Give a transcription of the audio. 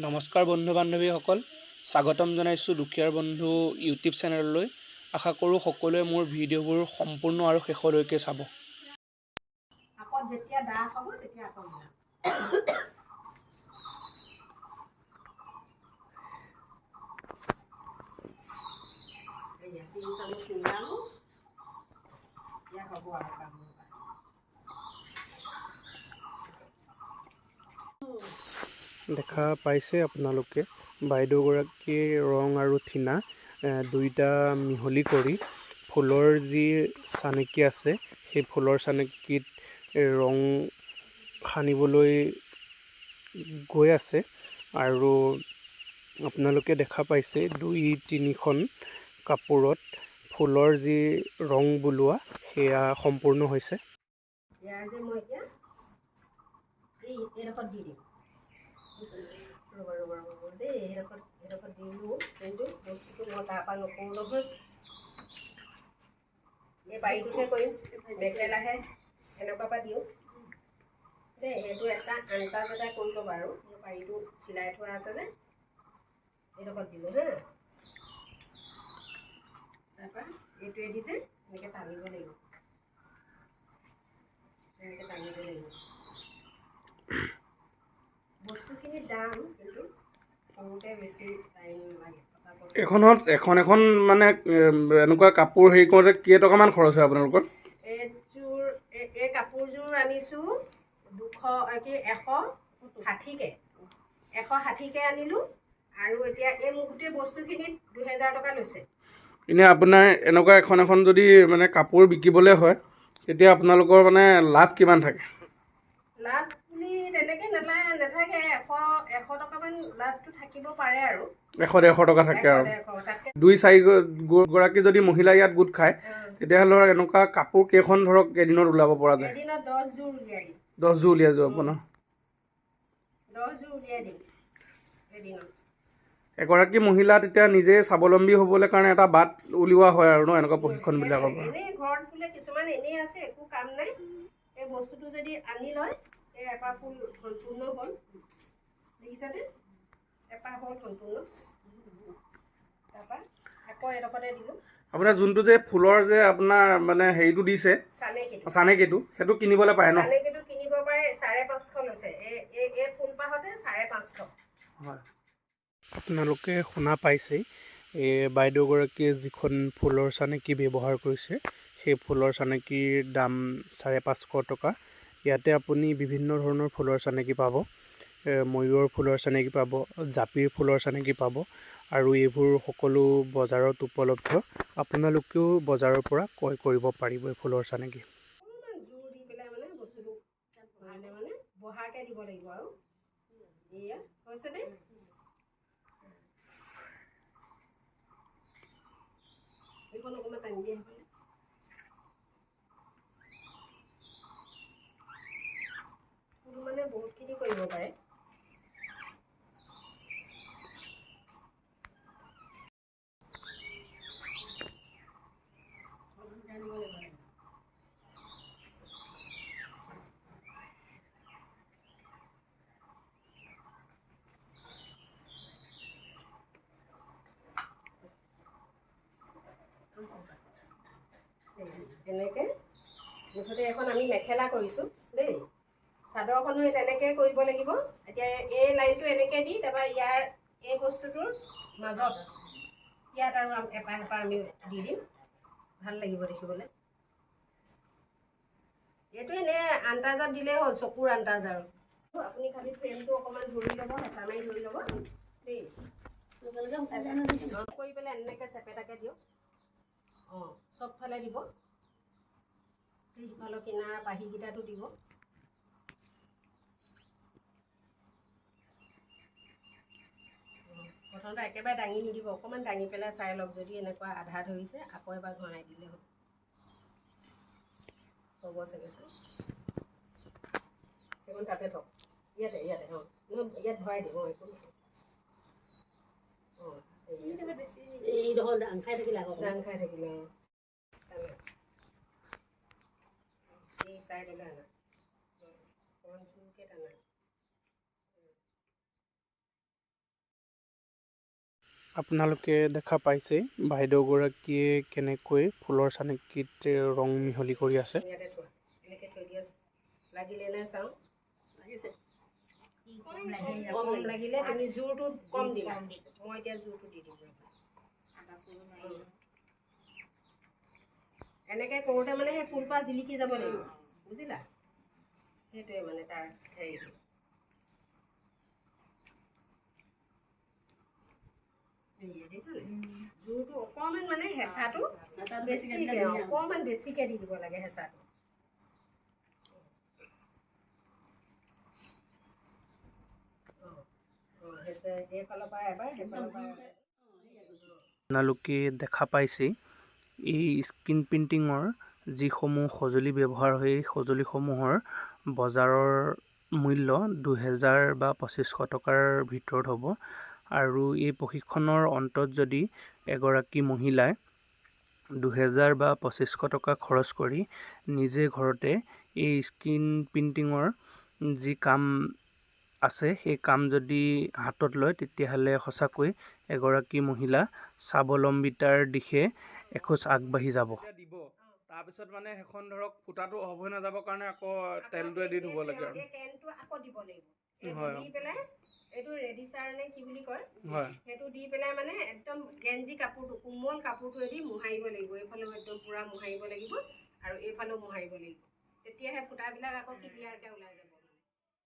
নমস্কাৰ বন্ধু বান্ধৱীসকল, স্বাগতম জনাইছোঁ দুখীয়াৰ বন্ধু ইউটিউব চেনেললৈ। আশা কৰোঁ সকলোৱে মোৰ ভিডিঅ'বোৰ সম্পূৰ্ণ আৰু শেষলৈকে চাব। আকৌ যেতিয়া ডাঠ হ'ব তেতিয়া আকৌ মিলাম। এয়া 3 চামুচ মিলালোঁ। এতিয়া হ'ব আৰু কাম। দেখা পাইছে আপোনালোকে, বাইদেউগৰাকীয়ে ৰং আৰু থিনা দুইটা মিহলি কৰি ফুলৰ যি চানেকি আছে সেই ফুলৰ চানেকিত ৰং সানিবলৈ গৈ আছে। আৰু আপোনালোকে দেখা পাইছে 2-3খন কাপোৰত ফুলৰ যি ৰং বোলোৱা সেয়া সম্পূৰ্ণ হৈছে। ইয়াৰ যে মই এতিয়া এইডোখৰত দি দিম। ৰ'ব ৰ'ব ৰ'ব দেই, এইডোখৰত দিলোঁ, কিন্তু বস্তুটো মই তাৰপৰা নকৰোঁ নহয়, এই বাৰীটোতহে কৰিম। মেখেলাহে এনেকুৱা পৰা দিওঁ দেই, সেইটো এটা আন্তাজ এটা কৰি ল'ব। আৰু এই পাৰিটো চিলাই থোৱা আছে যে, এইডোখৰত দিলোঁ হা। তাৰপৰা এইটোৱেদি যে এনেকৈ টানিব লাগিব, এনেকৈ টানিব লাগিব। বস্তুখিনিৰ দাম কিন্তু কৰোঁতে বেছি টাইম নালাগে। এখনত এখন এখন মানে এনেকুৱা কাপোৰ হেৰি কৰোঁতে কেইটকামান খৰচ হয় আপোনালোকৰ? এইযোৰ এই কাপোৰযোৰ আনিছোঁ 200 কি 160কে, 160কে আনিলোঁ। আৰু এতিয়া এই মোৰ গোটেই বস্তুখিনিত 2000 টকা লৈছে। এনেই আপোনাৰ এনেকুৱা এখন এখন যদি মানে কাপোৰ বিকিবলৈ হয় তেতিয়া আপোনালোকৰ মানে লাভ কিমান থাকে? লাভ বুলি তেনেকৈ নাথাকে, 100 টকামান লাভটো থাকিব পাৰে আৰু। 100-150 টকা থাকে আৰু। 2-4 গৰাকী যদি মহিলা ইয়াত গোট খায় তেতিয়াহ'লে ধৰক এনেকুৱা কাপোৰ কেইখন ধৰক এদিনত ওলাব পৰা যায়? এদিনত 10 যোৰ উলিয়াই দিম। 10 যোৰ উলিয়াই যাব ন? 10 যোৰ উলিয়াই দিম এদিনত। এগৰাকী মহিলা তেতিয়া নিজে স্বাৱলম্বী হ'বলৈ কাৰণে এটা বাট উলিওৱা হয় আৰু ন, এনেকুৱা প্ৰশিক্ষণবিলাকৰ পৰা। এনেই ঘৰত বোলে কিছুমান এনেই আছে, একো কাম নাই, এই বস্তুটো যদি আনি লয়, এই এপাহ ফুল সম্পূৰ্ণ হ'ল। দেখিছানে, এপাহ হ'ল সম্পূৰ্ণ। তাৰপৰা আকৌ এডোখৰতে দিলোঁ। আপোনাৰ যোনটো যে ফুলৰ যে আপোনাৰ মানে হেৰিটো দিছে চানেকিটো, সেইটো কিনিবলৈ পায় ন? চানেকিটো কিনিব পাৰে, 550 লৈছে। এই ফুলপাহতে 550। হয়, আপোনালোকে শুনা পাইছেই, এই বাইদেউগৰাকীয়ে যিখন ফুলৰ চানেকি ব্যৱহাৰ কৰিছে সেই ফুলৰ চানেকিৰ দাম 550 টকা। ইয়াতে আপুনি বিভিন্ন ধৰণৰ ফুলৰ চানেকি পাব, ময়ূৰৰ ফুলৰ চানেকি পাব, জাপিৰ ফুলৰ চানেকি পাব, আৰু এইবোৰ সকলো বজাৰত উপলব্ধ। আপোনালোকেও বজাৰৰ পৰা ক্ৰয় কৰিব পাৰিব এই ফুলৰ চানেকি। অকণমান জোৰ দি পেলাই মানে বস্তুটো ধৰিলে মানে বহাকৈ দিব লাগিব আৰু। এয়া হৈছেনে? এইখন অকণমান টানি দিয়া সেইফালে। ফুল মানে বহুতখিনি কৰিব পাৰে। এনেকৈ মুঠতে এখন আমি মেখেলা কৰিছোঁ দেই, চাদৰখনো তেনেকৈ কৰিব লাগিব। এতিয়া এই লাইনটো এনেকৈ দি তাৰপৰা ইয়াৰ এই বস্তুটোৰ মাজত ইয়াত আৰু এপাহ এপাহ আমি দি দিম, ভাল লাগিব দেখিবলৈ। এইটো এনেই আন্তাজত দিলেই হ'ল, চকুৰ আন্তাজ আৰু। আপুনি খালি ফ্ৰেমটো অকণমান ধৰি ল'ব, হেঁচা মাৰি ধৰি ল'ব দেই। কৰি পেলাই এনেকৈ চেপেটাকৈ দিয়ক, অঁ চবফালে দিব, সিফালৰ কিনাৰ পাহিকেইটাতো দিব। প্ৰথমতে একেবাৰে দাঙি নিদিব, অকণমান দাঙি পেলাই চাই লওক, যদি এনেকুৱা আধা ধৰিছে আকৌ এবাৰ ঘঁহাই দিলে হ'ব, হ'ব চাগে। চাই সেইখন তাতে থওক, ইয়াতে ইয়াতে, অঁ নহয় ইয়াত ভৰাই দিব, অঁ একো নহয়। অঁ এইডোখৰ দাং খাই থাকিলে আকৌ দাং খাই থাকিলে, অঁ এই চাইডলৈ আনা, অকণমান জোৰকৈ টানা। আপোনালোকে দেখা পাইছে বাইদেউগৰাকীয়ে কেনেকৈ ফুলৰ চানেকিত ৰং মিহলি কৰি আছে। ইয়াতে থোৱা, এনেকৈ থৈ দিয়া, লাগিলে নে চাওঁ। লাগিছে। কম লাগিলে তুমি জোৰটো কম দিলা, মই এতিয়া জোৰটো দি দিম। এনেকৈ কৰোঁতে মানে সেই ফুলপাহ জিলিকি যাব লাগিব, বুজিলা? সেইটোৱে মানে তাৰ হেৰিটো। জোৰটো অকণমান মানে হেঁচাটো বেছিকৈ, অকণমান বেছিকৈ দি দিব লাগে হেঁচাটো। অঁ, হেঁচা এইফালৰ পৰা এবাৰ, সেইফালৰ পৰা এবাৰ। আপোনালোকে দেখা পাইছে এই স্ক্ৰীণ প্ৰিণ্টিঙৰ যিসমূহ সঁজুলি ব্যৱহাৰ হয়, এই সঁজুলিসমূহৰ বজাৰৰ মূল্য 2000 বা 2500 টকাৰ ভিতৰত হ'ব। আৰু এই প্ৰশিক্ষণৰ অন্তত যদি এগৰাকী মহিলাই 2000 বা 2500 টকা খৰচ কৰি নিজে ঘৰতে এই স্ক্ৰীণ প্ৰিণ্টিঙৰ যি কাম আছে সেই কাম যদি হাতত লয়, তেতিয়াহ'লে সঁচাকৈ এগৰাকী মহিলা স্বাৱলম্বিতাৰ দিশে এখোজ আগবাঢ়ি যাব। দিব তাৰপিছত মানে সেইখন ধৰক ফুটাটো অফ হৈ নাযাবৰ কাৰণে আকৌ তেলটোৱে দি ধুব লাগে আৰু এই তেলটো আকৌ দিব লাগিব। এইটো হয়। দি পেলাই, এইটো ৰেডিচাৰ নে কি বুলি কয়, হয়, সেইটো দি পেলাই মানে একদম গেঞ্জি কাপোৰটো, কোমল কাপোৰটোৱেদি মোহাৰিব লাগিব। এইফালেও একদম পূৰা মোহাৰিব লাগিব আৰু এইফালেও মোহাৰিব লাগিব, তেতিয়াহে ফুটাবিলাক আকৌ ক্লিয়াৰকৈ ওলাই যাব।